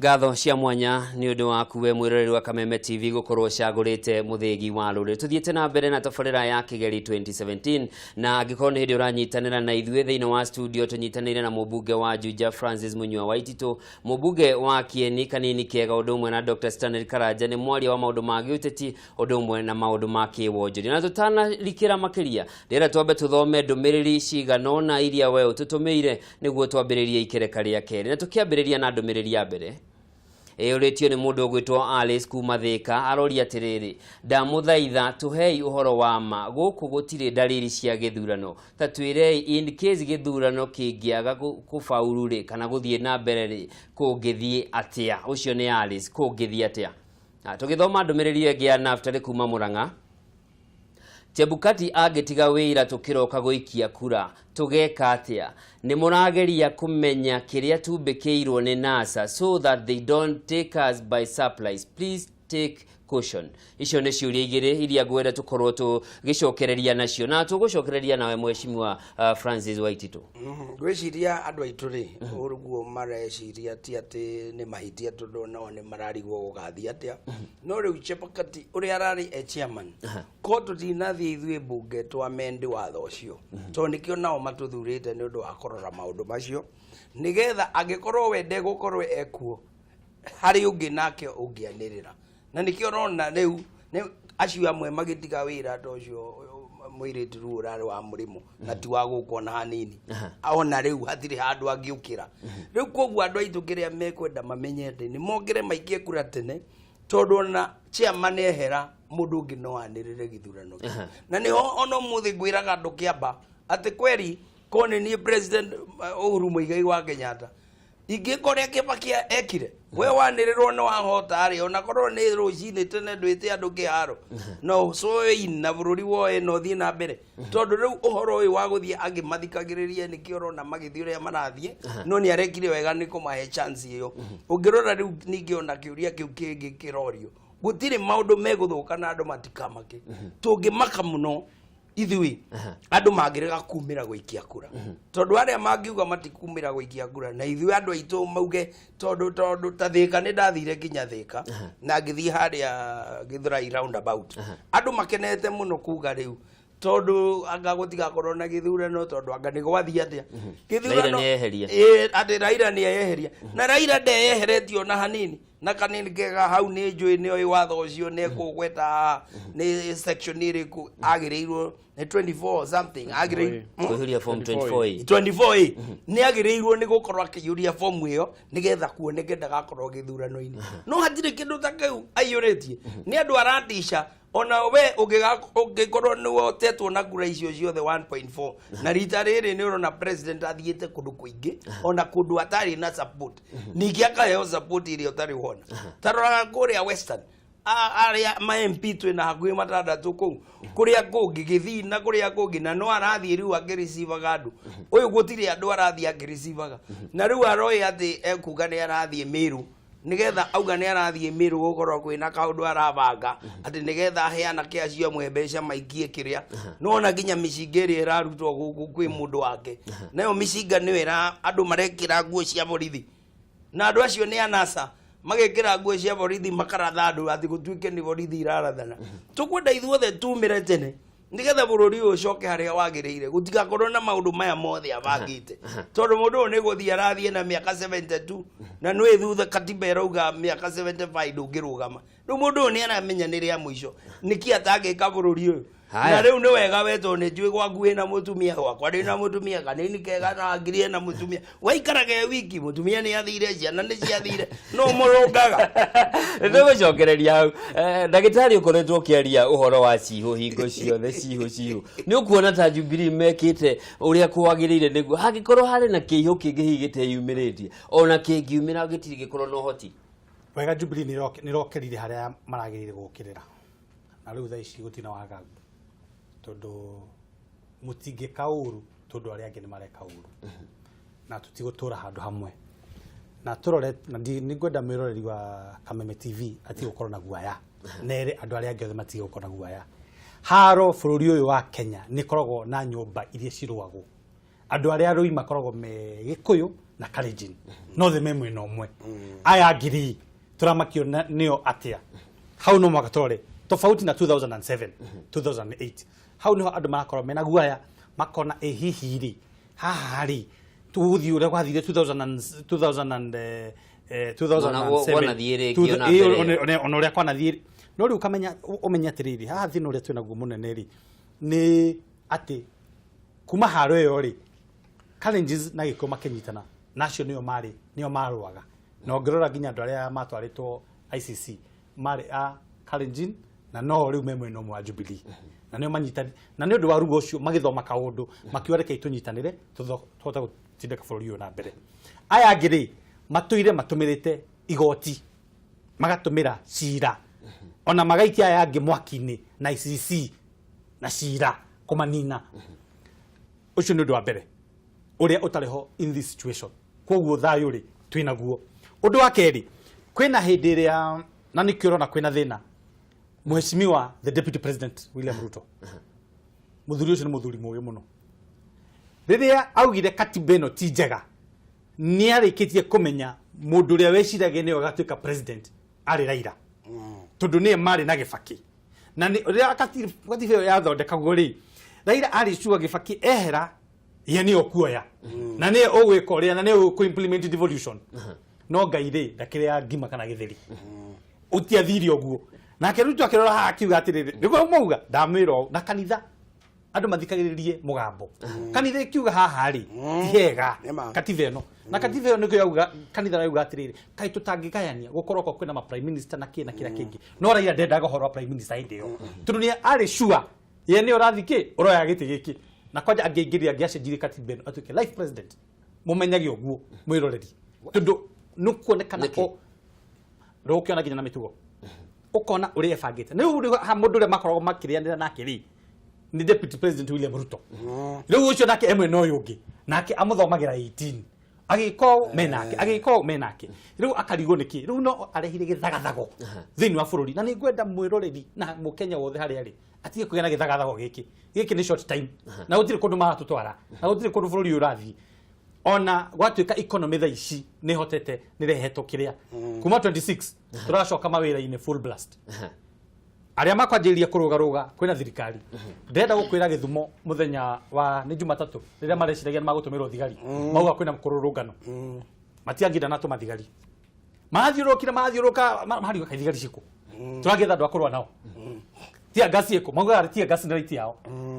Ngatho cia mwanya nĩ ũndũ waku we mwĩroreri wa Kameme TV gũkorwo ũcagũrĩte mũthĩgi wa rũrĩrĩ. Tũthiĩte na mbere na tabarĩra ya Kĩgeri 2017, na angĩkorwo nĩ hĩndĩ ũranyitanĩra na ithuĩ thĩinĩ wa studio, tũnyitanĩire na mũmbunge wa Juja Francis Munyua Waititũ, mũmbunge wa Kieni Kanini Kega, ũndũ ũmwe na Dr. Stanley Karanja nĩ mwaria wa maũndũ ma gĩũteti, ũndũ ũmwe na maũndũ ma kĩwonjoria. Na tũtanarikĩra makĩria, ndĩrenda twambe tũthome ndũmĩrĩri cigana ũna iria we ũtũtũmĩire nĩguo twambĩrĩrie ikereka rĩa kerĩ. Na tũkĩambĩrĩria na ndũmĩrĩri ya mbere ĩyũrĩtio nĩ mũndũ ũgwĩtwo Alice kuma Thĩka, aroria atĩrĩrĩ, ndamũthaitha tũhei ũhoro wa ma, gũkũ gũtirĩ ndariri cia gĩthurano, ta twĩrei in case gĩthurano kĩngĩaga kũbauru rĩ, kana gũthiĩ na mbere rĩ, kũngĩthiĩ atĩa? Ũcio nĩ Alice, kũngĩthiĩ atĩa? Tũgĩthoma ndũmĩrĩri ĩngĩ ya Naftali kuma Murang'a, Chebukati angĩtiga wĩira tũkĩroka gũikia kura tũgeka atĩa? Nĩ mũrageria kũmenya kĩrĩa tumbĩkĩirwo nĩ NASA so that they don't take us by surprise. Please take caution. Icio nĩ ciũria igĩrĩ iria ngwenda tũkorwo tũgĩcokereria nacio, na tũgũcokereria nawe Mheshimiwa Francis Waititũ. Ngwĩciria andũ aitũ rĩ, ũguo mareciria ti atĩ nĩ mahĩtia, tondũ nao nĩ mararigwo gũgathiĩ atĩa. No rĩu Chebukati ũrĩa ararĩ e chairman, ko tũtinathiĩ ithuĩ mbunge twamendi watho ũcio, tondũ nĩkĩo nao matũthurĩte nĩ ũndũ wa kũrora maũndũ macio, nĩgetha angĩkorwo we ndegũkorwo ekuo, harĩ ũngĩ nake ũngĩanĩrĩra. Na nĩkĩo ũrona rĩu nĩ acio amwe magĩtiga wĩra, ta ũcio mũirĩtu rĩu ũrarĩ wa mũrĩmo na ti wa gũkũ ona hanini, ona rĩu hatirĩ handũ angĩũkĩra rĩu. Koguo andũ aitũ kĩrĩa mekwenda mamenye atĩ nĩ mokĩre maikie kura tene, tondũ ona chairman ehera, mũndũ ũngĩ no anĩrĩre gĩthurano kĩu. Na nĩho ona ũmũthĩ ngwĩraga andũ kĩamba atĩ kweri ko nĩ niĩ President Uhuru Muigai wa Kenyatta, ingĩka ũrĩa Kĩbaki ekire, we wanĩrĩrwo nĩ wahota rĩ, ona korwo nĩ rũcinĩ tene ndwĩte andũ kĩharo no coin na bũrũri woe na ũthiĩ na mbere, tondũ rĩu ũhoro ũyũ wa gũthiĩ angĩ mathikagĩrĩrie, nĩkĩo ũrona magĩthiĩ ũrĩa marathiĩ. No nĩ arekire wega nĩ kũmahe chance ĩyo. Ũngĩrora rĩu ningĩ ona kĩũria kĩu kĩngĩ kĩrorio, gũtirĩ maũndũ megũthũka na andũ matikamake. Tũngĩmaka mũno ithuĩ andũ mangĩrega kumĩra gũikia kura, tondũ arĩa mangiuga matikumĩra gũikia kura na ithuĩ andũ aitũ mauge, tondũ ta Thĩka, nĩ ndathire nginya Thĩka na ngĩthiĩ harĩa Gĩthũrai roundabout, andũ makenete mũno kuga rĩu tondũ anga gũtigakorwo na gĩthurano, tondũ anga nĩ gwathiĩ atĩa. Raila nĩeheria. Ĩĩ, atĩ Raila nĩ eyeheria, na Raila ndeyeheretie ona hanini na kanini kega hau. Nĩ njũĩ nĩ oĩ watho ũcio, nĩ ekũgweta haha nĩ section ĩrĩkũ agĩrĩirwo, nĩ 24 something agĩrĩirwo. Kũihũria form 24A. 24A, nĩ agĩrĩirwo nĩ gũkorwo akĩiyũria fomu ĩyo nĩgetha kuoneke ndagakorwo gĩthurano-inĩ, no hatirĩ kĩndũ ta kĩu aiyũrĩtie. Nĩ andũ aratica. Ona we ũngĩkorwo nĩ wotetwo na kura icio ciothe 1.4, na rita rĩrĩ nĩ ũrona president athiĩte kũndũ kũingĩ, ona kũndũ atarĩ na support, ningĩ akaheo support ĩrĩa ũtarĩ wona. Ta rora kũrĩa Western, arĩa ma MP twĩna hakuhĩ matandatũ kũu, kũrĩa kũngĩ Gĩthii na kũrĩa kũngĩ, na no arathiĩ rĩu akĩricivaga andũ. Ũyũ gũtirĩ andũ arathiĩ akĩricivaga, na rĩu aroĩ atĩ ekuga nĩ arathiĩ Mĩrũ, nigetha auga nĩ arathiĩ Mĩrũ gũkorwo kwĩna kaũndũ arabanga atĩ nigetha aheana ke acio amwe mbeca maikie kĩrĩa. Nona nginya mĩcinga ĩrĩa ĩrarutwo gũkũ kwĩ mũndũ wake, nayo mĩcinga nĩyo ĩra andũ marekĩra nguo cia borithi, na andũ acio nĩ anasa magekĩra nguo cia borithi makaratha andũ atĩ gũtuĩke nĩ borithi irarathana. Tũkwenda ithuothe tumĩre tene nigetha bũrũri ũyũ ũcoke harĩa wagĩrĩire, gũtigakorwo na maũndũ maya mothe abangĩte, tondũ mũndũ ũyũ nĩ gũthiĩ arathiĩ na mĩaka 72, na nĩ thutha katiba ĩrauga mĩaka 75 ndũngĩrũgama. Rĩu mũndũ ũyũ nĩ aramenya nĩ rĩa mũico, nĩkĩ atangĩka bũrũri ũyũ? Haya. Na rĩu nĩ wega we, tondũ nĩ njũĩ gwaku wĩna mũtumia, gwakwa ndĩ na mũtumia, kanini kega na ngiri ena mũtumia, waikaraga e wiki, mũtumia nĩ athire, ciana nĩ ciathire, no mũrũngaga. Nĩtũgũcokereria hau. Ndagĩtarĩ, ũkoretwo ũkĩaria ũhoro wa cihũ hingo ciothe, cihũ cihũ. Nĩ ũkuona ta Jubilee mekĩte ũrĩa kwagĩrĩire nĩguo hangĩkorwo harĩ na kĩihũ kĩngĩ hihi gĩteyumĩrĩtie, ona kĩngiumĩra gĩtirĩ gĩkorwo na ũhoti? Wega, Jubilee nĩ ĩrokĩrire harĩa maragĩrĩire gũkĩrĩra, na rĩu thaa ici gũtirĩ na wagagu, tondũ mũtingĩka ũru tondũ arĩa angĩ nĩ mareka ũru, na tũtigũtũra handũ hamwe na tũrore. Na nĩ ngwenda mwĩroreri wa Kameme TV atige gũkorwo na guaya, nere andũ arĩa angĩ othe matige gũkorwo na guaya. Haro bũrũri ũyũ wa Kenya nĩ ĩkoragwo na nyũmba iria cirũagwo, andũ arĩa arũi makoragwo me Gĩkũyũ na Na Kalenjin no the me mwena ũmwe. Aya angĩ rĩ, tũramakio nĩo atĩa? Hau no mwaka tũrore tofauti na 2007, 2008. Hau niho andũ marakorwo mena guaya, makona ĩ hihi rĩ, haha rĩ, tũgũthiĩ ũrĩa gwathire 2000 and 2000 and, 2007. Wanathiĩ rĩngĩ ona mbere. Ona ũrĩa kwanathiĩ, no rĩu ũkamenya, ũmenye atĩrĩrĩ, haha thĩna ũrĩa twĩnaguo mũnene rĩ, nĩ atĩ kuma haro ĩyo rĩ, Kalenjins na Gĩkũyũ makĩnyitana na acio nĩo marĩ nĩo marũaga, na ũngĩrora nginya andũ arĩa matwarĩtwo ICC marĩ a Kalenjin, na no rĩu me mwena ũmwe wa Jubilee na nĩo manyitani, na nĩ ũndũ wa ruo ũcio magĩthoma kaũndũ makiuga rekei tũnyitanĩre tũhote gũtindĩka bũrũri ũyũ na mbere. Aya angĩ rĩ, matũire matũmĩrĩte igoti, magatũmĩra cira, ona magaikia aya angĩ mwaki-inĩ na ICC na cira kũmanina. Ũcio nĩ ũndũ wa mbere ũrĩa ũtarĩ ho in this situation. Koguo thayũ rĩ, twĩnaguo. Ũndũ wa kerĩ, kwĩna hĩndĩ ĩrĩa na nĩkĩo ũrona kwĩna thĩna, mheshimiwa the Deputy President William Ruto, mũthuri ũcio nĩ mũthuri mũũgĩ mũno. Rĩrĩa augire katiba ĩno ti njega, nĩ arĩkĩtie kũmenya mũndũ ũrĩa weciragia nĩwe agatuĩka president arĩ Raila, tondũ nĩye marĩ na Gĩbakĩ, na rĩrĩa katiba ĩyo yathondekagwo rĩ, Raila arĩ cua Gĩbakĩ ehera, ye nĩyo kuoya na nĩye ũgwĩka ũrĩa na nĩye ũkũ implement devolution. No Ngai rĩ, ndakĩrĩa ngima kana gĩtheri, ũtiathire ũguo. Nake Ruto akĩrora haha akiuga atĩrĩrĩ, nĩguo mauga ndamwĩra ũũ, na kanitha andũ mathikagĩrĩrie mũgambo, kanitha ĩkiuga haha rĩ ti hega. Nĩma. Katiba ĩno na katiba ĩyo nĩkĩo yauga, kanitha yauga atĩrĩrĩ, kaĩ tũtangĩgayania gũkorwo ko kwĩna ma prime minister na kĩ na kĩrĩa kĩngĩ. No Raila ndendaga ũhoro wa prime minister hĩndĩ ĩyo, tondũ nĩ arĩ sure ye nĩ ũrathi kĩ ũroya gĩtĩ gĩkĩ, na kwanja angĩaingĩrire, angĩacenjirie katiba ĩno atuĩke life president. Mũmenyage ũguo mwĩroreri, tondũ nĩkuonekana. Nĩkĩ? O ndũgũkĩona nginya na mĩtugo, ũkona ũrĩa ebangĩte. Rĩu rĩu ha mũndũ ũrĩa makoragwo makĩrĩanĩra nake rĩ, nĩ Deputy President William Ruto. Rĩu ũcio nake e mwena ũyũ ũngĩ, nake amũthomagĩra 18, agĩka ũũ menake, agĩka ũũ menake. Rĩu akarigwo nĩkĩ rĩu no arehire gĩthagathago thĩinĩ wa bũrũri. Na nĩ ngwenda mwĩroreri na mũkenya wothe harĩa arĩ atige kũgĩa na gĩthagathago gĩkĩ. Gĩkĩ nĩ short time, na gũtirĩ kũndũ maratũtwara, na gũtirĩ kũndũ bũrũri ũyũ ũrathiĩ. Ona gwatuĩka economy thaa ici nĩ hotete, nĩ rehetwo kĩrĩa kuma 26 tũracoka mawĩra-inĩ full blast, arĩa makwanjĩrĩria kũrũgarũga kwĩna thirikari. Ndĩrenda gũkwĩra, Gĩthumo mũthenya wa nĩ Jumatatũ, rĩrĩa mareciragia nĩ magũtũmĩrwo thigari, mauga kwĩna kũrũrũngano, matiangĩenda na tũma thigari, mathiũrũkire, mathiũrũka, mariuga kaĩ thigari cikũ, tũragĩetha andũ a kũrũa nao, tear gas ĩkũ? Maugaga tear gas nĩ right yao,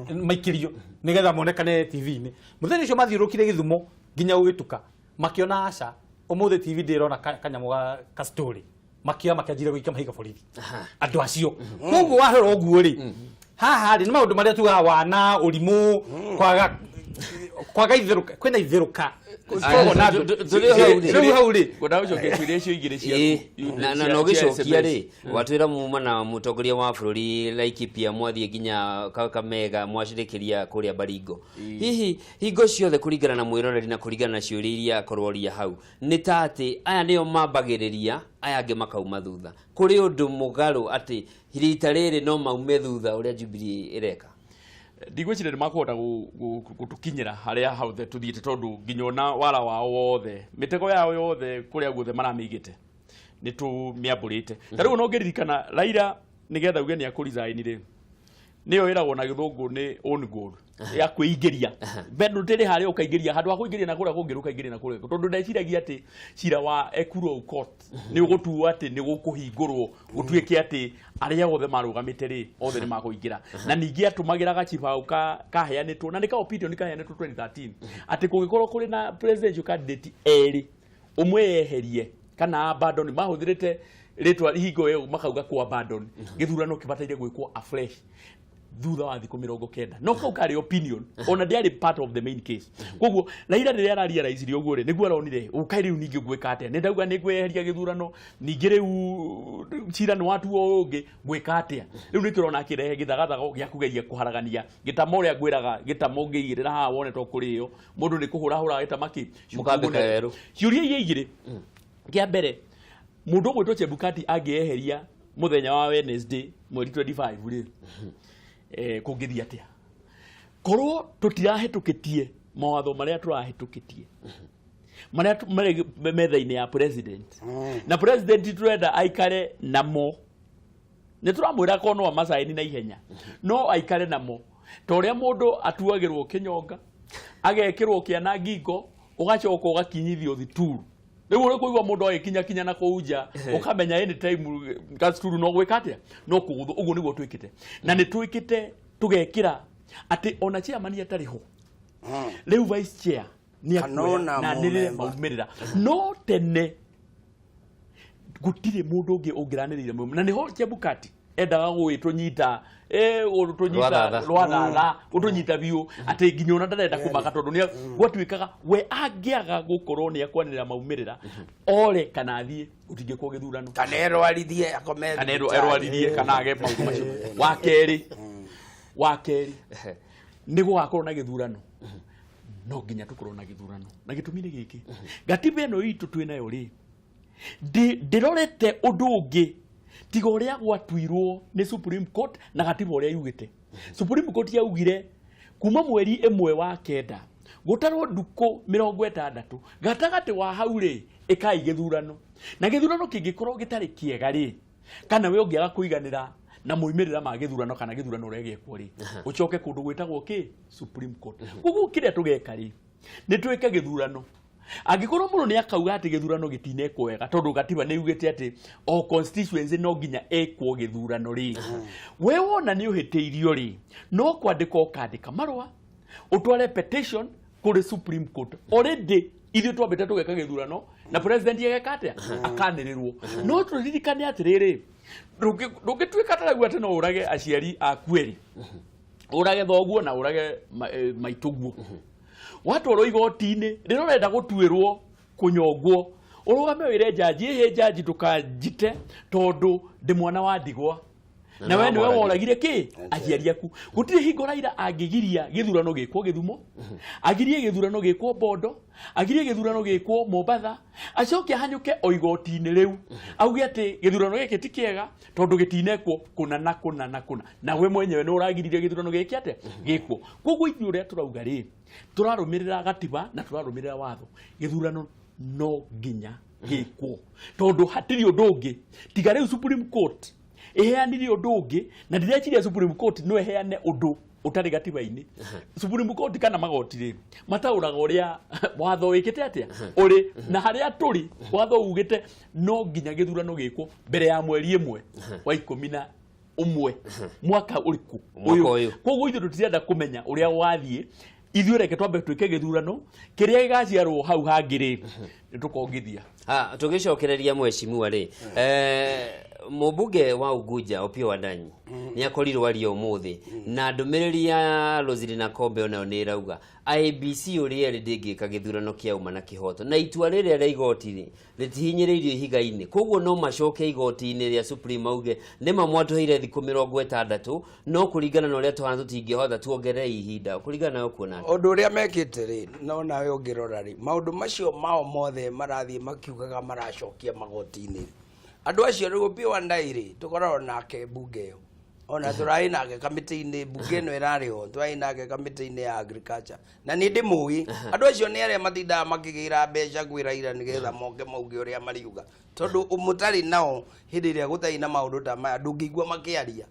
maikĩrio nĩgetha monekane TV-inĩ. Mũthenya ũcio mathiũrũkire Gĩthumo nginya gũgĩtuka, makĩona aca, ũmũthĩ TV ndĩrona kanyamũ ka story, makĩoya makĩanjire gũikia mahiga borithi andũ acio. Koguo warora ũguo rĩ, haha rĩ, nĩ maũndũ marĩa tugaga wana ũrimũ, kwaga itherũka, kwĩna itherũka. Koguo na andũ- Tũrĩ hau rĩ. Rĩu hau rĩ. Ngwenda gũcokia ciũria icio igĩrĩ ciaku. Na cia ũgĩcokia SMS. rĩ, watwĩra muma na mũtongoria wa bũrũri Laikipia, mwathiĩ nginya Kakamega, mwacirĩkĩria kũrĩa Baringo. Hihi hingo ciothe, kũringana na mwĩroreri na kũringana na ciũria iria akorwo oria hau, nĩ ta atĩ aya nĩo mambagĩrĩria, aya angĩ makauma thutha, kũrĩ ũndũ mũgarũ atĩ rita rĩrĩ no maume thutha ũrĩa Jubilee ĩreka? Ndigwĩciria nĩ makũhota gũtũkinyĩra harĩa hau tũthiĩte, tondũ nginya ona wara wao wothe, mĩtego yao yothe, kũrĩa guothe maramĩigĩte nĩ tũmĩambũrĩte. Ta rĩu ona ũngĩririkana, Raila nĩgetha uge nĩ akũresign rĩ, nĩyo ĩragwo na gĩthũngũ nĩ own goal ya kwĩingĩria bado ndĩrĩ harĩa ũkaingĩria, handũ ha kũingĩria na kũrĩa kũngĩ ũkaingĩria na kũrĩa, tondũ ndeciragia atĩ cira wa Ekuro court nĩ ũgũtuo atĩ nĩ gũkũhingũrwo, gũtuĩke atĩ arĩa othe marũgamĩte rĩ, othe nĩ makũingĩra. Na ningĩ atũmagĩra gacibaũ kaheanĩtwo na nĩ ka opinion kaheanĩtwo 2013 atĩ kũngĩkorwo kũrĩ na presidential candidate erĩ, ũmwe yeherie kana abandon, mahũthĩrĩte rĩtwa hingo ĩyo makauga ku abandon gĩthurano, kĩbataire gwĩkwo afresh thutha wa thikũ 90. No kau karĩ opinion, ona ndĩarĩ part of the main case. Koguo Raila rĩrĩa ararealize ũguo rĩ, nĩguo aronire ũkai rĩu ningĩ ngwĩka atĩa, nĩ ndauga nĩ ngweheria gĩthurano, ningĩ rĩu cira nĩ watuo ũngĩ, ngwĩka atĩa rĩu? Nĩkĩo ũrona akĩrehe gĩthagathago gĩa kũgeria kũharagania gĩtama. Ũrĩa ngwĩraga, gĩtama ũngĩigĩrĩra haha wone to kũrĩo mũndũ nĩ kũhũrahũra gĩtama kĩ. Mũkambĩka werũ. Ciũria iria igĩrĩ, kĩa mbere, mũndũ ũgwĩtwo Chebukati angĩeheria mũthenya wa Wednesday mweri 25 rĩ, kũngĩthiĩ atĩa korwo tũtirahĩtũkĩtie mawatho marĩa tũrahĩtũkĩtie? Marĩa marĩ metha-inĩ ya president, na president tũrenda aikare namo. Nĩ tũramwĩra korwo no amacaini na ihenya, no aikare namo ta ũrĩa mũndũ atuagĩrwo kĩnyonga, agekĩrwo kĩana ngingo, ũgacoka ũgakinyithio thituru. Rĩu ũrĩ kũigua mũndũ agĩkinya kinya na kũu nja, ũkamenya anytime gacituru no gwĩka atĩa, no kũgũthwo. Ũguo nĩguo twĩkĩte, na nĩ twĩkĩte tũgekĩra atĩ ona chairman atarĩ ho rĩu, vice chair nĩ Kana akuoya ona na anĩrĩre mũmemba. Maumĩrĩra no tene gũtirĩ mũndũ ũngĩ ũngĩranĩrĩire na nĩho Chebukati endaga gũgĩtũnyita, gũtũnyita. Rwathatha. Rwathatha, gũtũnyita biũ, atĩ nginya ona ndarenda kũmaka, tondũ nĩ gwatuĩkaga we angĩaga gũkorwo nĩ akwanĩrĩra maumĩrĩra ore kana athiĩ, gũtingĩkwo gĩthurano. Kana erwarithie akome Kana thibitarĩ. Erwarithie kana age maũndũ macio. Wa kerĩ, nĩ gũgakorwo na gĩthurano. No nginya tũkorwo na gĩthurano, na gĩtũmi nĩ gĩkĩ: gatiba ĩno itũ twĩ nayo rĩ, ndĩrorete ũndũ ũngĩ tiga ũrĩa gwatuirwo nĩ Supreme Court na gatiba ũrĩa yugĩte. Supreme Court yaugire kuma mweri 1 wa 9 gũtarwo ndukũ 60, gatagatĩ wa hau rĩ, ĩkai gĩthurano, na gĩthurano kĩngĩkorwo gĩtarĩ kĩega rĩ, kana we ũngĩaga kũiganĩra na moimĩrĩra ma gĩthurano kana gĩthurano ũrĩa gĩekwo rĩ, ũcoke kũndũ gwĩtagwo kĩ? Supreme Court. Koguo kĩrĩa tũgeka rĩ, nĩ twĩke gĩthurano. Angĩkorwo mũndũ nĩ akauga atĩ gĩthurano gĩtinekwo wega, tondũ gatiba nĩ yugĩte atĩ o constituency no nginya ĩkwo gĩthurano rĩ, we wona nĩ ũhĩtĩirio rĩ, no kwandĩka ũkandĩka marũa ũtware petition kũrĩ Supreme Court. Already ithuĩ twambĩte tũgeka gĩthurano na president ageka atĩa? Akanĩrĩrwo. No tũririkane atĩrĩrĩ, ndũngĩtuĩka ta rĩu atĩ no ũrage aciari aku erĩ, ũrage thoguo na ũrage maitũguo, watwarwo igoti-inĩ rĩrĩa ũrenda gũtuĩrwo kũnyongwo, ũrũgame wĩre njanji, "Ĩhĩ njanji, ndũkanjite tondũ ndĩ mwana wa ndigwa," na we nĩwe woragire kĩ? Aciari aku. Gũtirĩ hingo Raila angĩgiria gĩthurano gĩkwo Gĩthumo, agirie gĩthurano gĩkwo Bondo, agirie gĩthurano gĩkwo Mombatha, acoke ahanyũke o igoti-inĩ rĩu auge atĩ gĩthurano gĩkĩ ti kĩega tondũ gĩtinekwo kũna na kũna na kũna, na we mwenyewe nĩ ũragiririe gĩthurano gĩkĩ atĩa? Gĩkwo. Koguo ithuĩ ũrĩa tũrauga rĩ, tũrarũmĩrĩra gatiba na tũrarũmĩrĩra watho. Gĩthurano no nginya gĩkwo, tondũ hatirĩ ũndũ ũngĩ tiga rĩu Supreme Court ĩheanire ũndũ ũngĩ, na ndireciria Supreme Court no ĩheane ũndũ ũtarĩ gatiba-inĩ. Supreme Court kana magoti rĩ, mataũraga ũrĩa watho wĩkĩte atĩa ũrĩ, na harĩa tũrĩ watho ugĩte no nginya gĩthurano gĩkwo mbere ya mweri 1 wa 11 mwaka ũrĩkũ? Mwaka ũyũ. Koguo ithuĩ tũtirenda kũmenya ũrĩa wathiĩ. Ithuĩ reke twambe twĩke gĩthurano kĩrĩa gĩgaciarwo hau hangĩ rĩ, nĩ tũkongithia. Ah, tũgĩcokereria mheshimiwa rĩ, mũmbunge wa Unguja Opiyo Wandayi nĩ akorirwo aria ũmũthĩ, na ndũmĩrĩri ya Roselyn Akombe onayo nĩ ĩrauga IEBC ũrĩa ĩrĩ ndĩngĩka gĩthurano kĩa ũma na kĩhoto, na itua rĩrĩa rĩa igoti rĩ rĩtihinyĩrĩirio ihiga-inĩ, koguo no macoke igoti-inĩ rĩa Supreme mauge nĩma mwatũheire thikũ 60, no kũringana na ũrĩa tũhana tũtingĩhota, tuongerere ihinda. Kũringana nawe kuona atĩa? Ũndũ ũrĩa mekĩte rĩ, no nawe ũngĩrora rĩ, maũndũ macio mao mothe marathiĩ makiugaga maracokia magoti-inĩ, andũ acio rĩu, Opiyo Wandayi rĩ, tũkoragwo nake mbunge ĩyo, ona tũrarĩ nake kamĩtĩ-inĩ mbunge ĩno ĩrarĩ ho, tũrarĩ nake kamĩtĩ-inĩ ya agriculture, na nĩ ndĩmũĩ. Andũ acio nĩ arĩa matindaga makĩgĩra mbeca kwĩ Raila nĩgetha moke mauge ũrĩa mariuga, tondũ mũtarĩ nao hĩndĩ ĩrĩa gũtarĩ na maũndũ ta maya ndũngĩigua makĩaria.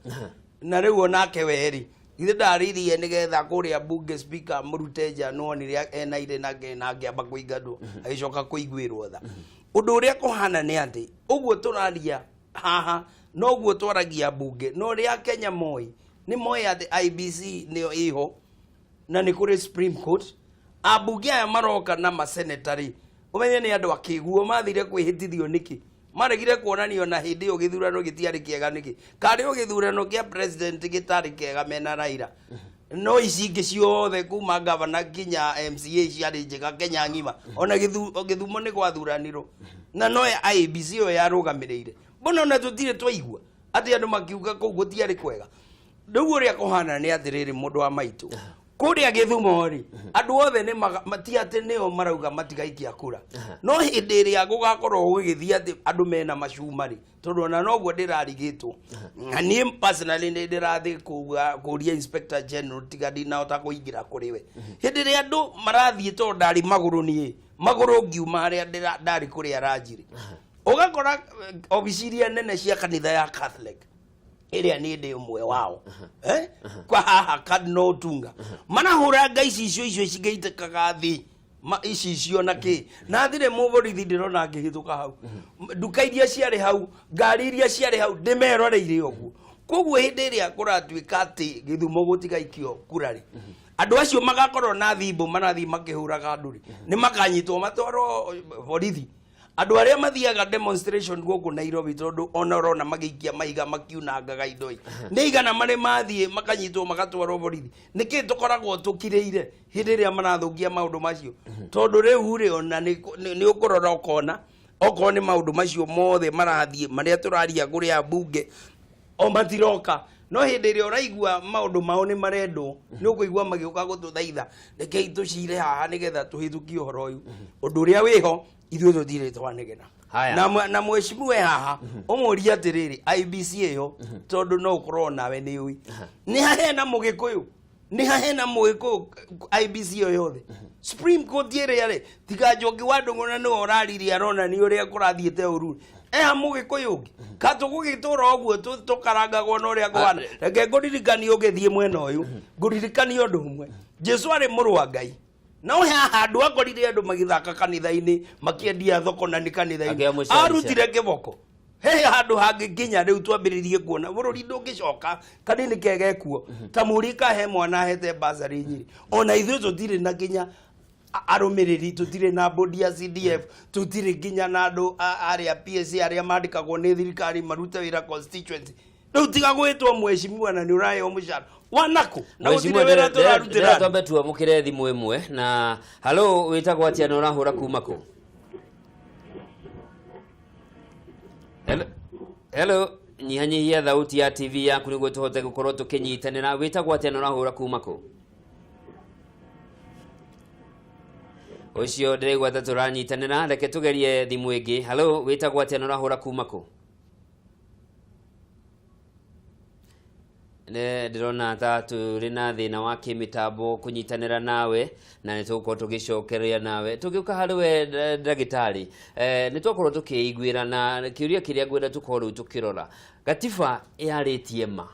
Na rĩu onake werĩ githĩ ndarĩirie nĩgetha kũrĩa mbunge speaker mũrute nja, nĩwonire ena irĩ nake na akĩamba kũingatwo, agĩcoka kũiguĩrwo tha. Ũndũ ũrĩa kũhana nĩ atĩ ũguo tũraria haha noguo twaragia mbunge, no ũrĩa Kenya moĩ nĩ moĩ atĩ IEBC nĩyo ĩho na nĩ kũrĩ Supreme Court. Ambunge aya maroka na maseneta rĩ, ũmenye nĩ andũ akĩguo mathire kwĩhĩtithio nĩkĩ maregire kuonanio na hĩndĩ ĩyo gĩthurano gĩtiarĩ kĩega nĩkĩ karĩ o gĩthurano kĩa president gĩtarĩ kĩega mena Raila, no ici ingĩ ciothe kuma gavana nginya MCA ciarĩ njega Kenya ng'ima. Ona Gĩthumo nĩ gwathuranirwo na no IEBC ĩyo yarũgamĩrĩire. Mbona ona tũtirĩ twaigua atĩ andũ makiuga kũu gũtiarĩ kwega? Rĩu ũrĩa kũhana nĩ atĩrĩrĩ, mũndũ wa maitũ, kũrĩa Gĩthumo rĩ, andũ othe nĩ mati atĩ nĩo marauga matigaikia kura, no hĩndĩ ĩrĩa gũgakorwo gũgĩthiĩ atĩ andũ mena macuma rĩ, tondũ ona noguo ndĩrarigĩtwo na niĩ personally nĩ ndĩrathiĩ kuga kũria inspector general, tiga ndinahota kũingĩra kũrĩ we hĩndĩ ĩrĩa andũ marathiĩ, tondũ ndarĩ magũrũ niĩ. Magũrũ ngiuma harĩa ndarĩ kũrĩa ranjirĩ, ũgakora obici iria nene cia kanitha ya Catholic ĩrĩa niĩ ndĩ ũmwe wao, kwa haha Cardinal Otunga, marahũranga icicio icio cingĩitĩkaga thĩ icicio na kĩ na thire mũborithi ndĩrona ngĩhĩtũka hau, nduka iria ciarĩ hau, ngari iria ciarĩ hau, ndĩmeroreire ũguo. Koguo hĩndĩ ĩrĩa kũratuĩka atĩ Gĩthumo gũtigaikio kura rĩ, andũ acio magakorwo na thimbo marathiĩ makĩhũraga andũ rĩ, nĩ makanyitwo matwarwo borithi. Andũ arĩa mathiaga demonstration gũkũ Nairobi, tondũ ona ũrona magĩikia mahiga makiunangaga indo ĩ, nĩ igana marĩ mathiĩ makanyitwo magatwarwo borithi. Nĩkĩ tũkoragwo tũkirĩire hĩndĩ ĩrĩa marathũkia maũndũ macio? Tondũ rĩu rĩ, ona nĩ ũkũrora ũkona okorwo nĩ maũndũ macio mothe marathiĩ marĩa tũraria kũrĩa mbunge o matiroka, no hĩndĩ ĩrĩa ũraigua maũndũ mao nĩ marendwo, nĩ ũkũigua magĩũka gũtũthaitha, rekei tũcire haha nĩgetha tũhĩtũkie ũhoro ũyũ. Ũndũ ũrĩa wĩho, ithuĩ tũtirĩ twanegena. Haya. Na mheshimiwa haha ũmũrie atĩrĩrĩ, IBC ĩyo, tondũ no ũkorwo nawe nĩ ũĩ nĩ hahena mũgĩkũyũ, nĩ hahena mũgĩkũyũ IBC ĩyo yothe? Supreme Court ĩrĩa rĩ, tiga Njoki wa Ndũng'ũ nĩwe ũraririe aronania ũrĩa kũrathiĩte ũru, eha mũgĩkũyũ ũngĩ? Ka tũgũgĩtũra ũguo tũkarangagwo na ũrĩa kũhana? Reke ngũririkanie, ũgĩthiĩ mwena ũyũ ngũririkanie ũndũ ũmwe. Jesu arĩ mũrũ wa Ngai, no he handũ akorire andũ magĩthaka kanitha-inĩ, makĩendia thoko na nĩ kanitha-inĩ Akĩamũcarica. Arutire kĩboko. He handũ hangĩkinya rĩu twambĩrĩrie kuona bũrũri ndũngĩcoka kanini kegekuo ta mũri kahe mwana ahete basarĩ nyiri. Ona ithuĩ tũtirĩ na nginya arũmĩrĩri, tũtirĩ na bodi ya CDF, tũtirĩ nginya na andũ arĩa PSA arĩa mandĩkagwo nĩ thirikari marute wĩra constituency. Rĩu tiga gwĩtwo mheshimiwa na nĩ ũraheo mũcara wanakũ na gũtirĩ wĩra tũrarutĩra andũ. Twambe tuamũkĩre thimũ ĩmwe na halo, wĩtagwo atĩa na ũrahũra kuma kũ? Hello, hello, nyihanyihia thauti ya TV yaku nĩguo tũhote gũkorwo tũkĩnyitanĩra. Wĩtagwo atĩa na ũrahũra kuma kũ? Ũcio ndĩraigua ta tũranyitanĩra, reke tũgerie thimũ ĩngĩ. Halo, wĩtagwo atĩa na ũrahũra kuma kũ? Nĩ ndĩrona ta tũrĩ na thĩna wa kĩmĩtambo kũnyitanĩra nawe na nĩ tũgũkorwo tũgĩcokeria nawe tũgĩũka harĩ we. Ndagĩtarĩ, nĩ twakorwo tũkĩiguĩra na kĩũria kĩrĩa ngwenda tũkorwo rĩu tũkĩrora, gatiba yarĩtie ma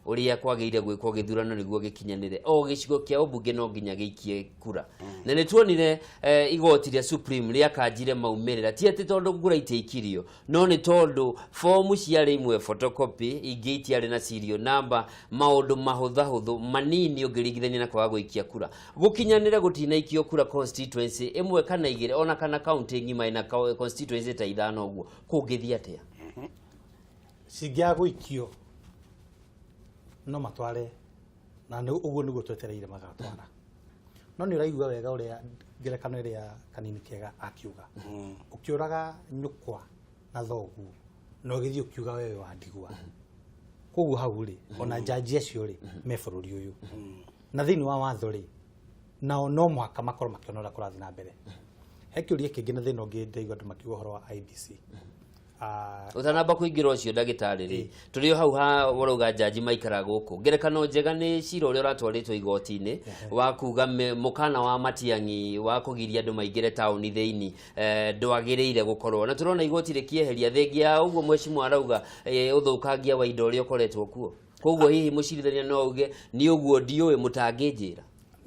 ũrĩa kwagĩrĩire gwĩkwo gĩthurano nĩguo gĩkinyanĩre, o gĩcigo kĩa ũmbunge no nginya gĩikie kura, na nĩ tuonire igoti rĩa Supreme rĩakanjire maumĩrĩra, ti atĩ tondũ kura itiaikirio, no nĩ tondũ fomu ciarĩ imwe photocopy, ingĩ itiarĩ na serial number, maũndũ mahũthahũthũ manini ũngĩringithania na kwaga gũikia kura. Gũkinyanĩre gũtinaikio kura constituency ĩmwe kana igĩrĩ, ona kana county ng'ima ĩna constituency ta 5 ũguo, kũngĩthiĩ atĩa? Cingĩaga gũikio no matware na nĩ ũguo nĩguo twetereire magatwara, no nĩ ũraigua wega ũrĩa ngerekano ĩrĩa kanini kega akiuga, ũkĩũraga nyũkwa na thoguo na ũgĩthiĩ ũkiuga wewe wa ndigwa. Koguo hau rĩ, ona njanji acio rĩ me bũrũri ũyũ na thĩinĩ wa watho rĩ, nao no mũhaka makorwo makĩona ũrĩa kũrathiĩ na mbere. He kĩũria kĩngĩ na thĩna ũngĩ ndĩraigua andũ makiuga ũhoro wa IBC. Ũtanamba kũingĩra ũcio, ndagĩtarĩ rĩ, tũrĩ o hau ha ũrauga njanji maikara gũkũ. Ngerekano njega nĩ cira ũrĩa ũratwarĩtwo igoti-inĩ wa kuga mũkana wa Matiang'i wa kũgiria andũ maingĩre taũni thĩinĩ ndwagĩrĩire gũkorwo, na tũrona igoti rĩkĩeheria thengia ya ũguo mheshimiwa arauga ũthũkangia wa indo ũrĩa ũkoretwo kuo. Koguo hihi mũcirithania no auge nĩ ũguo ndiũĩ mũtangĩnjĩra?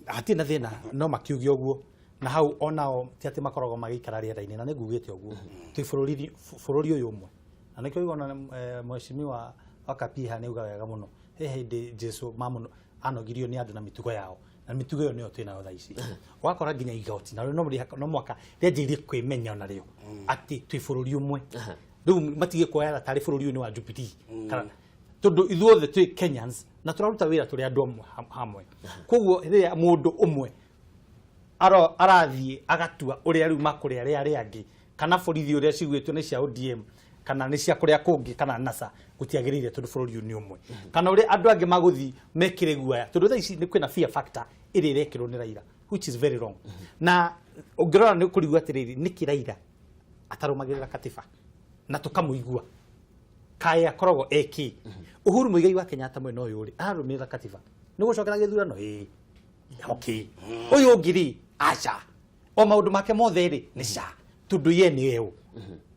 Hatirĩ na thĩna, no makiuge ũguo na hau onao ti atĩ makoragwo magĩikara rĩera-inĩ, na nĩ ngugĩte ũguo twĩ bũrũri bũrũri ũyũ ũmwe, na nĩkĩo ũigua mheshimiwa wa Kapiha nĩ auga wega mũno, he hĩndĩ Jesu mamũno anogirio nĩ andũ na mĩtugo yao, na mĩtugo ĩyo nĩyo twĩnayo thaa ici. Ũgakora nginya igoti narĩo no mũhaka rĩanjĩrĩrie kwĩmenya onarĩo atĩ twĩ bũrũri ũmwe. Rĩu matige kuoya tarĩ bũrũri ũyũ nĩ wa Jubilee, kana tondũ ithuothe twĩ Kenyans na tũraruta wĩra tũrĩ andũ hamwe. Koguo rĩrĩa mũndũ ũmwe arathiĩ agatua ũrĩa rĩu makũrĩa arĩa angĩ, kana borithi ũrĩa ciguĩtwo nĩ cia ODM kana nĩ cia kũrĩa kũngĩ kana NASA, gũtiagĩrĩire tondũ bũrũri ũyũ nĩ ũmwe. Kana ũrĩa andũ angĩ magũthiĩ mekĩre guoya, tondũ thaa ici nĩ kwĩna fear factor ĩrĩa ĩrekĩrwo nĩ Raila, which is very wrong. Na ũngĩrora nĩ ũkũrigwo atĩrĩrĩ, nĩkĩ Raila atarũmagĩrĩra katiba na tũkamũigua kaĩ akoragwo eki? Uhuru Muigai wa Kenyatta mwena ũyũ rĩ, ararũmĩrĩra katiba nĩ gũcokera gĩthurano, ĩĩ, okay. Ũyũ ũngĩ rĩ, aca. O maũndũ make mothe rĩ nĩ SHA, tondũ ye nĩ eũ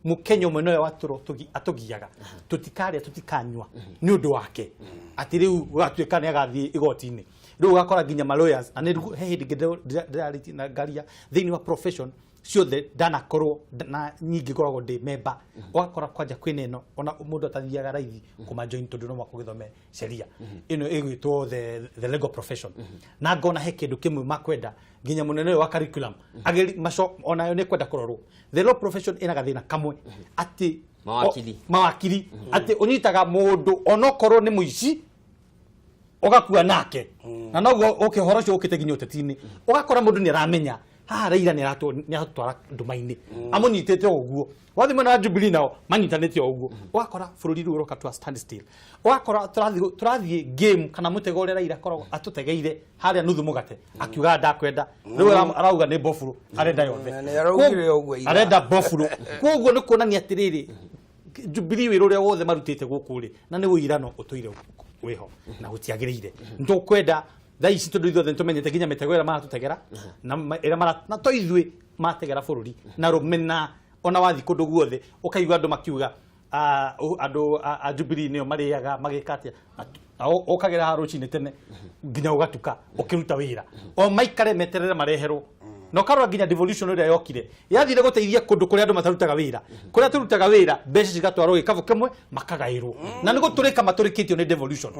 Mũkenya ũmwe nowe watũrwo atũgiaga tũtikarĩa tũtikanyua nĩ ũndũ wake, atĩ rĩu gũgatuĩka nĩ agathiĩ igoti-inĩ. Rĩu ũgakora nginya ma lawyers, na nĩ he hĩndĩ ĩngĩ ndĩrarĩtie na ngaria thĩinĩ wa profession ciothe ndanakorwo na nyingĩ ngoragwo ndĩ member, ũgakora kwanja kwĩna ĩno ona mũndũ atathiaga raithi kũma join, tondũ no mũhaka ũgĩthome sheria ĩno ĩgwĩtwo the legal profession. Na ngona he kĩndũ kĩmwe makwenda nginya mũnene ũyũ wa curriculum ageri maco onayo nĩ kwenda kũrorwo. The law profession ĩna gathĩna kamwe atĩ Mawakiri. Mawakiri, atĩ ũnyitaga mũndũ onokorwo nĩ mũici ũgakua nake, na noguo ũke ũhoro ũcio ũkĩte nginya ũteti-inĩ, ũgakora mũndũ nĩ aramenya haha Raila nĩ aratwara nduma-inĩ, amũnyitĩte o ũguo. Wathiĩ mwena wa Jubilee nao manyitanĩte o ũguo, ũgakora bũrũri rĩu ũroka to a standstill. Ũgakora tũrathiĩ game kana mũtego ũrĩa Raila akoragwo atũtegeire harĩa nuthu mũgate, akiuga ndakwenda, rĩu arauga nĩ mbofuro arenda yothe. Na nĩ araugire ũguo ira. Arenda mbofuro. Koguo nĩ kuonania atĩrĩrĩ, Jubilee wĩra ũrĩa wothe marutĩte gũkũ rĩ, na nĩ ũirano ũtũire wĩho na gũtiagĩrĩire. Nĩtũkwenda thaa ici, tondũ ithuothe nĩtũmenyete nginya mĩtego ĩrĩa maratũtegera na ĩrĩa mara na to ithuĩ mategera bũrũri na rũmena. Ona wathiĩ kũndũ guothe ũkaigua andũ makiuga andũ a Jubilee nĩo marĩaga magĩka atĩa. Na ũkagera haha rũcinĩ tene nginya ũgatuka ũkĩruta wĩra, o maikare meterere mareherwo. Na ũkarora nginya devolution ĩrĩa yokire yathire gũteithia kũndũ kũrĩa andũ matarutaga wĩra, kũrĩa tũrutaga wĩra mbeca cigatwarwo gĩkabũ kĩmwe makagaĩrwo, na nĩ gũtũrĩka matũrĩkĩtio nĩ devolution.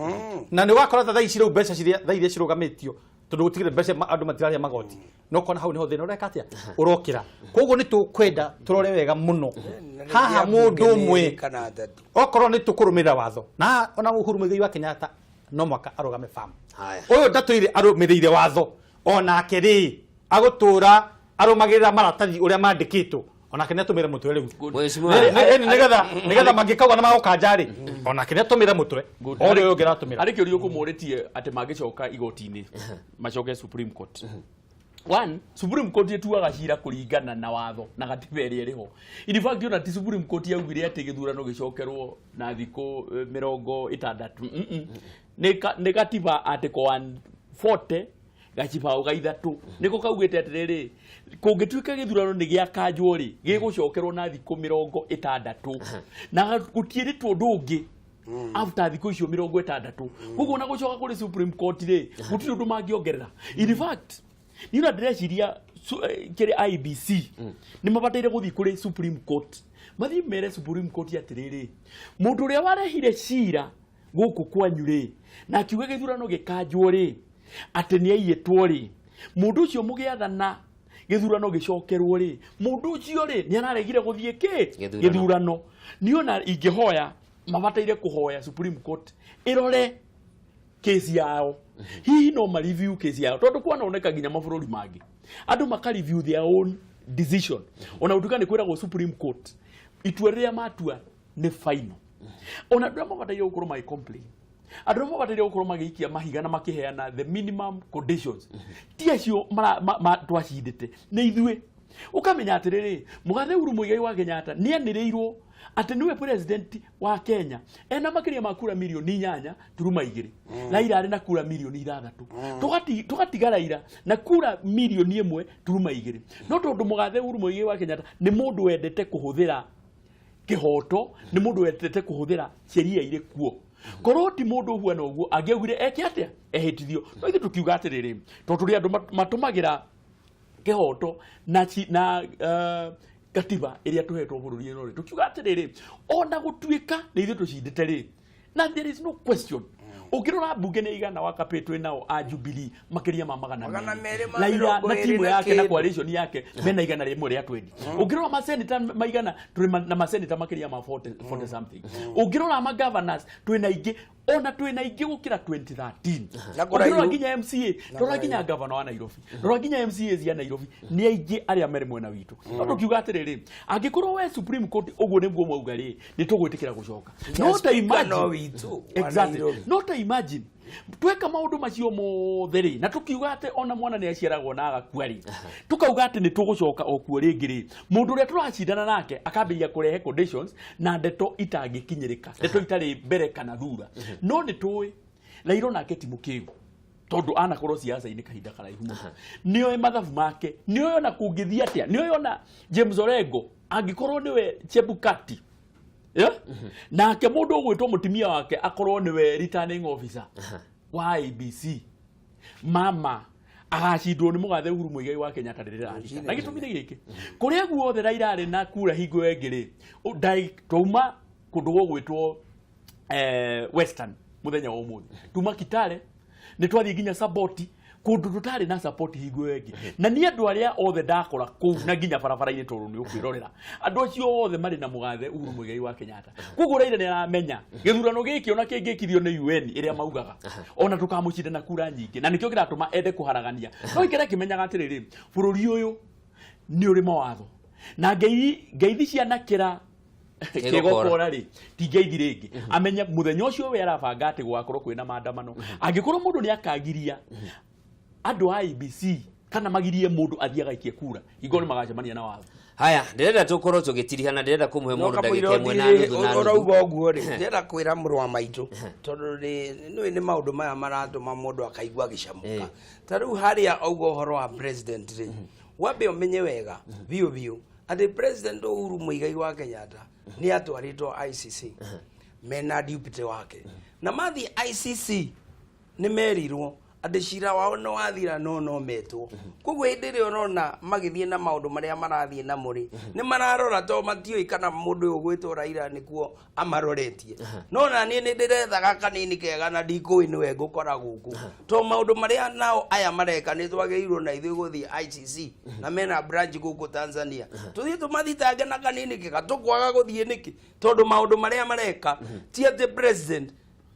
Na nĩ wakora ta thaa ici rĩu mbeca ciria thaa iria cirũgamĩtio, tondũ gũtigire mbeca, andũ matirarĩa magoti, no kona hau niho thĩna ũreka atĩa ũrokĩra. Koguo nĩ tũkwenda tũrore wega mũno haha mũndũ ũmwe kana atatũ. Okorwo nĩ tũkũrũmĩrĩra watho, na ona Uhuru Muigai wa Kenyatta no mwaka arũgame farm. Haya. Ũyũ ndatũire arũmĩrĩire watho, onake rĩ agũtũra arũmagĩrĩra maratathi ũrĩa mandĩkĩtwo, onake nĩ atũmĩre mũtwe rĩu. Mheshimiwa. Nĩgetha mangĩkauga na magũkanja rĩ, onake nĩ atũmĩre mũtwe Good. o ũrĩa ũyũ ũngĩ aratũmĩra. Harĩ kĩũria ũkũmũrĩtie atĩ mangĩcoka igoti-inĩ macoke Supreme Court. One, Supreme Court ĩtuaga cira kũringana na watho na gatiba ĩrĩa ĩrĩ ho. In fact, ona ti Supreme Court yaugire atĩ gĩthurano gĩcokerwo na thikũ 60. Nĩ gatiba article 140 gacibaũ ga ithatũ nĩko kaugĩte atĩrĩrĩ, kũngĩtuĩka gĩthurano nĩ gĩakanjwo rĩ, gĩgũcokerwo na thikũ 60 na gũtiĩrĩtwo ũndũ ũngĩ after thikũ icio 60. Koguo ona gũcoka kũrĩ Supreme Court rĩ, gũtirĩ ũndũ mangĩongerera. In fact, niĩ ona ndĩreciria kĩrĩ IEBC nĩ mabataire gũthiĩ kũrĩ Supreme Court, mathiĩ mere Supreme Court atĩrĩrĩ, mũndũ ũrĩa warehire cira gũkũ kwanyu rĩ na akiuga gĩthurano gĩkanjwo rĩ, atĩ nĩ aiyĩtwo rĩ, mũndũ ũcio mũgĩathana gĩthurano gĩcokerwo rĩ, mũndũ ũcio rĩ nĩ araregire gũthiĩ kĩ? Gĩthurano. Gĩthurano. Niĩ ona ingĩhoya, mabataire kũhoya Supreme Court ĩrore kesi yao, hihi no ma review kesi yao, tondũ kwanoneka nginya mabũrũri mangĩ andũ maka review their own decision. Ona gũtuĩka nĩ kwĩragwo Supreme Court itua rĩrĩa matua nĩ final, ona andũ arĩa mabataire gũkorwo magĩ complain, andũ arĩa mabataire gũkorwo magĩikia mahiga na makĩheana the minimum conditions, ti acio twacindĩte, nĩ ithuĩ. Ũkamenya atĩrĩrĩ, mũgathe Uhuru Muigai wa Kenyatta nĩ anĩrĩirwo atĩ nĩwe president wa Kenya ena makĩria ma kura mirioni 8.2. Raila arĩ na kura mirioni 6. Tũgatiga Raila na kura mirioni 1.2. No tondũ mũgathe Uhuru Muigai wa Kenyatta nĩ mũndũ wendete kũhũthĩra kĩhoto, nĩ mũndũ wendete kũhũthĩra sheria irĩ kuo, korwo ti mũndũ ũhuana ũguo angĩaugire eke atĩa ehĩtithio. No ithuĩ tũkiuga atĩrĩrĩ, tondũ tũrĩ andũ matũmagĩra kĩhoto na katiba ĩrĩa tũhetwo bũrũri ĩno rĩ, tũkiuga atĩrĩrĩ, ona gũtuĩka nĩ ithuĩ tũcindĩte rĩ, na there is no question, ũngĩrora mbunge nĩ igana wa kapĩ twĩ nao a Jubilee makĩria ma magana Magana merĩ. merĩ ma Raila mĩrongo na ĩrĩ timu na yake na kĩndũ. coalition yake mena 120. Ũngĩrora maseneta maigana tũrĩ na maseneta makĩria ma 40, 40 something. Ũngĩrora ma governors twĩna aingĩ, ona twĩna aingĩ gũkĩra 2013. Na Ũngĩrora kũraihu. nginya MCA, rora nginya governor wa Nairobi, rora nginya MCA cia Nairobi, nĩ aingĩ arĩa marĩ mwena witũ. No tũkiuga atĩrĩrĩ, angĩkorwo we Supreme Court ũguo nĩguo mwauga rĩ, nĩ tũgwĩtĩkĩra gũcoka. No ta Speaker imagine no witũ wa Exactly. Nairobi. No ta imagine tweka maũndũ macio mothe rĩ, na tũkiuga atĩ ona mwana nĩ aciaragwo na agakua rĩ, tukauga atĩ nĩ tũgũcoka o kuo rĩngĩ rĩ, mũndũ ũrĩa tũracindana nake akambĩrĩria kũrehe conditions na ndeto itangĩkinyĩrĩka, ndeto itarĩ mbere kana thutha. No nĩ tũĩ Raila nake ti mũkĩgu. Tondu anakorwo siasa-inĩ kahinda karaihu mũno. Nĩoĩ mathabu make, nĩoĩ ona kũngĩthiĩ atĩa, nĩoĩ ona James Orengo angĩkorwo nĩwe Chebukati, yeah? Nake mũndũ ũgwĩtwo mũtumia wake akorwo nĩwe returning officer wa IEBC, mama agacindwo nĩ mũgathe Uhuru Muigai wa Kenyatta rĩrĩa rĩrarika. Na gĩtũmi nĩ gĩkĩ, kũrĩa guothe Raila arĩ na kura hingo ĩyo ĩngĩ rĩ, twauma kũndũ gũgwĩtwo Western mũthenya wa ũmũthĩ, tuma Kitale, nĩ twathiĩ nginya Saboti, kũndũ tũtarĩ na support hingo ĩyo ĩngĩ. Na niĩ andũ arĩa othe ndakora kũu na nginya barabara-inĩ, tondũ nĩ ũkwĩrorera andũ acio othe marĩ na mũgathe Uhuru Muigai wa Kenyatta. Koguo Raila nĩ aramenya gĩthurano gĩkĩ ona kĩngĩkithio nĩ UN ĩrĩa maugaga, ona tũkamũcinda na kura nyingĩ, na nĩkĩo kĩratũma ende kũharagania. No ikere akĩmenyaga atĩrĩrĩ, bũrũri ũyũ nĩ ũrĩ mawatho na ngeithi cianakĩra kĩgokora rĩ, ti ngeithi rĩngĩ. Amenye mũthenya ũcio we arabanga atĩ gũgakorwo kwĩna maandamano, angĩkorwo mũndũ nĩ akagiria andũ a IEBC kana magirie mũndũ athiĩ agaikie kura, hingo nĩ magacemania na watho. Haya, ndĩrenda tũkorwo tũgĩtiriha na ndĩrenda kũmũhe mũndũ ndagĩka 1 na nuthu na nuthu. Ũrauga ũguo rĩ, ndĩrenda kwĩra mũrũ wa maitũ, tondũ nĩ nĩ maũndũ maya maratũma mũndũ akaigua agĩcamũka. Ta rĩu harĩa auga ũhoro wa president rĩ, wambe ũmenye wega biũ biũ atĩ President Uhuru Muigai wa Kenyatta nĩ atwarĩtwo ICC mena deputy wake, na mathiĩ ICC nĩ merirwo atĩ cira wao nĩ wathira, no metwo. Koguo hĩndĩ ĩrĩa ũrona magĩthiĩ na maũndũ marĩa marathiĩ namo rĩ, nĩ mararora, to matiũĩ kana mũndũ ũyũ ũgwĩtwo Raila nĩkuo amaroretie. No na niĩ nĩ ndĩrethaga kanini kega na ndikũĩ nĩwe ngũkora gũkũ, to maũndũ marĩa nao aya mareka, nĩ twagĩrĩirwo na ithuĩ gũthiĩ ICC na mena branch gũkũ Tanzania, tũthiĩ tũmathitange na kanini kega. Tũkwaga gũthiĩ nĩkĩ? Tondũ maũndũ marĩa mareka ti atĩ president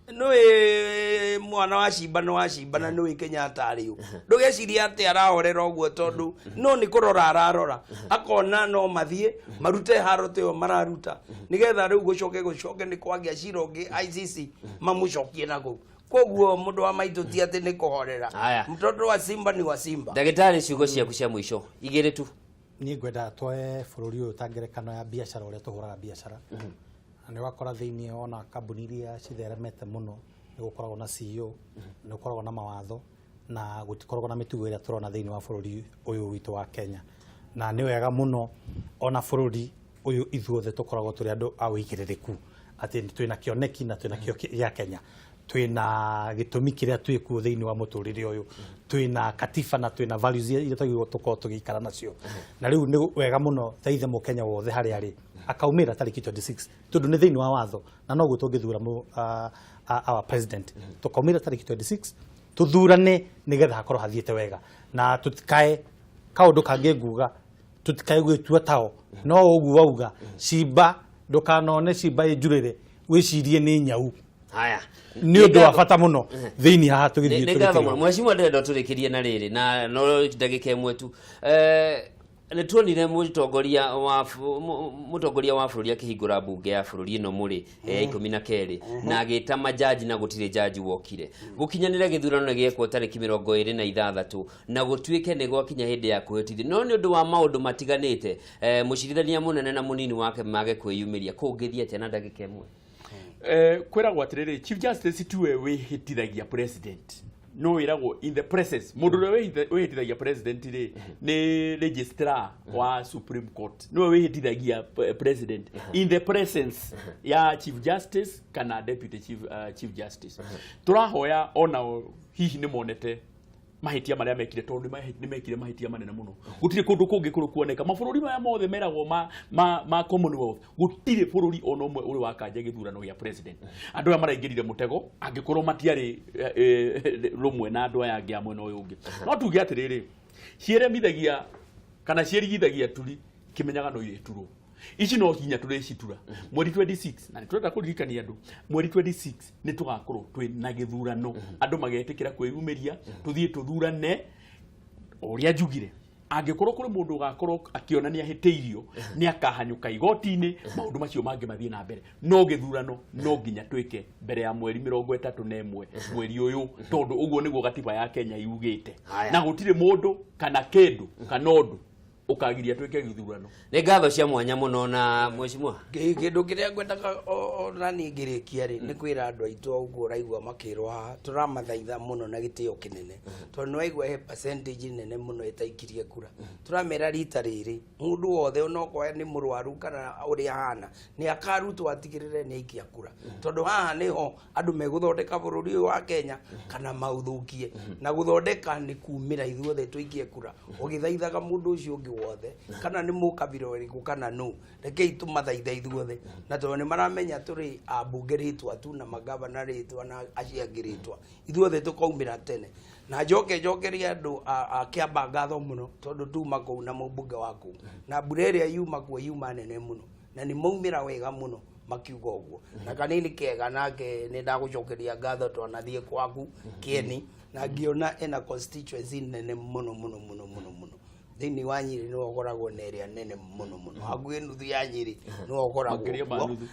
nĩwĩ mwana wa cimba, nĩ wa cimba, na nĩwĩ Kenyatta arĩ ũ. Ndũgeciria atĩ arahorera ũguo, tondũ no nĩ kũrora ararora akona no mathiĩ marute haro ta ĩyo mararuta, nĩgetha rĩu gũcoke nĩ kwagĩa cira ũngĩ ICC mamũcokie na kũu. Koguo mũndũ wa maitũ, ti atĩ nĩ kũhorera. Haya. Mtoto wa simba ni wa simba. Ndagĩtarĩ, ciugo ciaku cia mũico igĩrĩ tu. Niĩ ngwenda twoe bũrũri ũyũ ta ngerekano ya biacara, ũrĩa tũhũraga biacara, na nĩ ũgakora thĩinĩ ona kambuni iria citheremete mũno nĩ gũkoragwo na CEO, nĩ gũkoragwo na mawatho, na gũtikoragwo na mĩtugo ĩrĩa tũrona thĩinĩ wa bũrũri ũyũ witũ wa Kenya. Na nĩ wega mũno ona bũrũri ũyũ ithuothe tũkoragwo tũrĩ andũ a ũigĩrĩrĩku atĩ twĩna kĩoneki na twĩna kĩo gĩa Kenya, twĩna gĩtũmi kĩrĩa twĩkuo thĩinĩ wa mũtũrĩre ũyũ, twĩna katiba na twĩna values iria twagĩrĩirwo tũkorwo tũgĩikara nacio. Na rĩu nĩ wega mũno thaithe mũkenya wothe harĩa arĩ akaumĩra tarĩki 26, tondũ nĩ thĩinĩ wa watho na noguo tũngĩthura our president. Tũkaumĩra tarĩki 26 tũthurane nĩgetha hakorwo hathiĩte wega, na tũtikae kaũndũ kangĩ nguga, tũtikae gwĩtua tao. No ũguo wauga cimba, ndũkanone cimba ĩnjurĩre wĩcirie nĩ nyau. Haya. Nĩ ũndũ wa bata mũno thĩinĩ haha tũgĩthiĩ. Nĩ ngatho mũno, mheshimiwa. Ndĩrenda tũrĩkĩrie na rĩrĩ na no ndagĩka 1 tu. Nĩ tuonire mũtongoria wa bũrũri akĩhingũra mbunge ya bũrũri ĩno mũrĩ 12 na agĩta majaji, na gũtirĩ jaji wokire. Gũkinyanĩra gĩthurano nĩ gĩekwo tarĩki 26, na gũtuĩke nĩ gwakinya hĩndĩ ya kwĩhĩtithio, no nĩ ũndũ wa maũndũ matiganĩte, mũcirithania mũnene na mũnini wake mage kwĩyumĩria. Kũngĩthiĩ atĩa na ndagĩka 1? Kwĩragwo atĩrĩrĩ, Chief Justice tiwe wĩhĩtithagia president, no wĩragwo in the process. Mũndũ ũrĩa wĩhĩtithagia president rĩ, nĩ registrar wa Supreme Court, nĩwe wĩhĩtithagia president in the presence ya Chief Justice kana deputy chief justice. Tũrahoya onao hihi nĩ monete mahĩtia marĩa mekire, tondũ nĩ mekire mahĩtia manene mũno. Gũtirĩ kũndũ kũngĩ kũrĩ kuoneka mabũrũri maya mothe meragwo ma Commonwealth, gũtirĩ bũrũri ona ũmwe ũrĩ wakanja gĩthurano gĩa president. Andũ aya maraingĩrire mũtego angĩkorwo matiarĩ rũmwe na andũ aya angĩ a mwena ũyũ ũngĩ. No tuge atĩrĩrĩ, ciĩremithagia kana ciĩrigithagia turi kĩmenyaga no irĩturwo. Ici no nginya tũrĩcitura mweri 26, na nĩ tũrenda kũririkania andũ mweri 26 nĩ tũgakorwo twĩ na gĩthurano. Andũ magetĩkĩra kwĩyumĩria, tũthiĩ tũthurane. O ũrĩa njugire, angĩkorwo kũrĩ mũndũ ũgakorwo akĩonania hĩtĩirio, nĩ akahanyũka igoti-inĩ, maũndũ macio mangĩ mathiĩ na mbere. No gĩthurano no nginya twĩke mbere ya mweri 31 mweri ũyũ, tondũ ũguo nĩguo gatiba ya Kenya yugĩte. Haya. Na gũtirĩ mũndũ kana kĩndũ kana ũndũ. Ũkagiria twĩke gĩthurano. Nĩ ngatho cia mwanya mũno na mheshimiwa. Kĩndũ kĩrĩa ngwendaga ona niĩ ngĩrĩkia rĩ, nĩ kwĩra andũ aitũ ũguo ũraigua makĩrwo haha, tũramathaitha mũno na gĩtĩo kĩnene, tondũ nĩ waigua he percentage nene mũno ĩtaikirie kura. Tũramera rita rĩrĩ mũndũ wothe onokorwo nĩ mũrwaru kana ũrĩa ahana nĩ akarutwo atigĩrĩre nĩ aikia kura, tondũ haha nĩho andũ megũthondeka bũrũri ũyũ wa Kenya kana maũthũkie. Na gũthondeka nĩ kumĩra ithuothe tũikie kura ũgĩthaithaga mũndũ ũcio ũngĩ wothe, kana nĩ mũkabira ũrĩkũ kana nũ. Rekei tũmathaithe ithuothe, na tondũ nĩ maramenya tũrĩ ambunge rĩtwa tu na magavana rĩtwa na acio angĩ rĩtwa, ithuothe tũkaumĩra tene. Na njoke njokerie andũ a Kĩamba ngatho mũno, tondũ tuma kũu na mũmbunge wa kũu, na mbura ĩrĩa yuma kuo yuma nene mũno, na nĩ maumĩra wega mũno makiuga ũguo. Na kanini kega nake nĩ ndagũcokeria ngatho, twanathiĩ gwaku Kĩeni na ngĩona ena constituency nene mũno mũno mũno mũno mũno thĩinĩ wa Nyĩrĩ. Nĩwe ũkoragwo na ĩrĩa nene mũno mũno, hakuhĩ nuthu ya Nyĩrĩ nĩwe ũkoragwo Makĩria ma kuo. nuthu.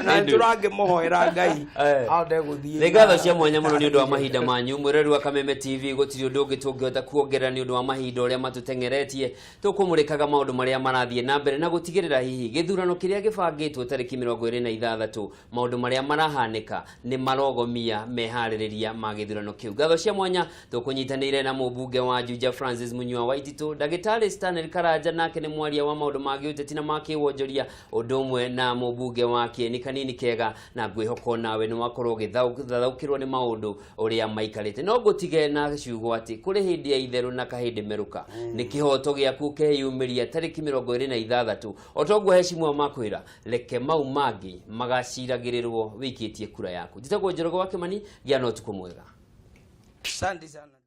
Na nĩtũrangĩmũhoera Ngai ahote gũthiĩ. Nĩ ngatho cia mwanya mũno nĩ ũndũ wa mahinda manyu, mwĩrori wa Kameme TV. Gũtirĩ ũndũ ũngĩ tũngĩhota kuongerera nĩ ũndũ wa mahinda ũrĩa matũteng'eretie. Tũkũmũrĩkaga maũndũ marĩa marathiĩ na mbere na gũtigĩrĩra hihi gĩthurano kĩrĩa gĩbangĩtwo tarĩki 26, maũndũ marĩa marahanĩka nĩ marogomia meharĩrĩria ma gĩthurano kĩu. Ngatho cia mwanya tũkũnyitanĩire na mũmbunge wa Juja Francis Munyua Waititũ, ndagĩtarĩ Stanley Karanja, nake nĩ mwaria wa maũndũ ma gĩũteti na ma kĩwonjoria, ũndũ ũmwe na mũmbunge wa Kĩeni Kanini Kega. Na ngwĩhoka nawe nĩ wakorwo ũgĩthathaũkĩrwo nĩ maũndũ ũrĩa maikarĩte. No ngũtige na ciugo atĩ kũrĩ hĩndĩ ya itherũ na kahĩndĩ merũka. Nĩ kĩhoto gĩaku ũkeyumĩria tarĩki 26, o toguo heshimwa makwĩra, reke mau mangĩ magaciragĩrĩrwo wĩikĩtie kura yaku. Njĩtagwo Njoroge wa Kĩmani, gĩa na ũtukũ mwega. Asante sana.